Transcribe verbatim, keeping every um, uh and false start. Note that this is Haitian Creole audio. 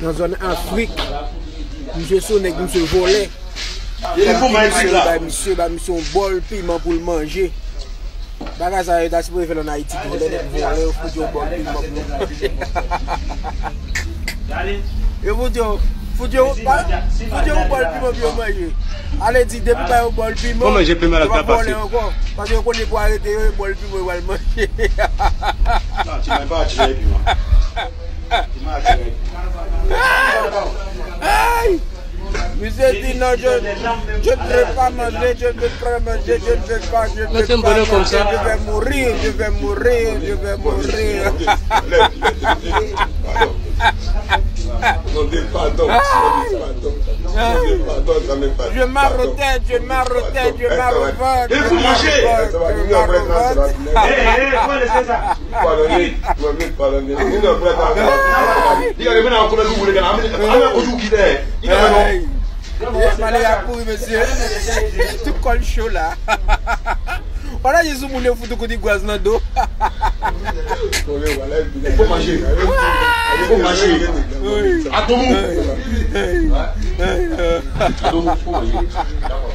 Nan zòn Afrik, misye se yon nèg, misye vòlè. Epi misye bay misye, bay misye yon bòl piman pou l manje. Bagay sa yo ta sipoze fè l ann Ayiti tou, lè nèg vòlè, yo fout yo yon bòl piman pou yo manje. Yo fout yo, fout yo, pa- fout yo yon bòl piman pou yo manje. Ale di, depi ba yo bòl piman, yo p ap vòlè ankò. Paske yo konnen pou arete yo, e bòl piman yo pral manje. Non, ti mwen pa atire piman. Ti mwen atire piman. Ay! Misye di non, je, je ne veux pas manger, je ne veux pas manger, je ne veux pas, je ne veux pas manger, je vais mourir, je vais mourir, je vais mourir. Pardon. Non, de pardon. Pardon. Je m'arrête, je m'arrête, je m'arrête. Li pou manje. Li pou manje. Hey, hey, pran lè sa. Li gade mwen nan koulè nou boule gana. Ame koujou ki dèyè. Li gade non. Malè ap mouri, mesye. Tout kò l cho la. Wala Jezi moun yo fout ou kout igwaz nan do. Fò manje. Fò manje. Adomou. Adomou, fò manje. Dakò.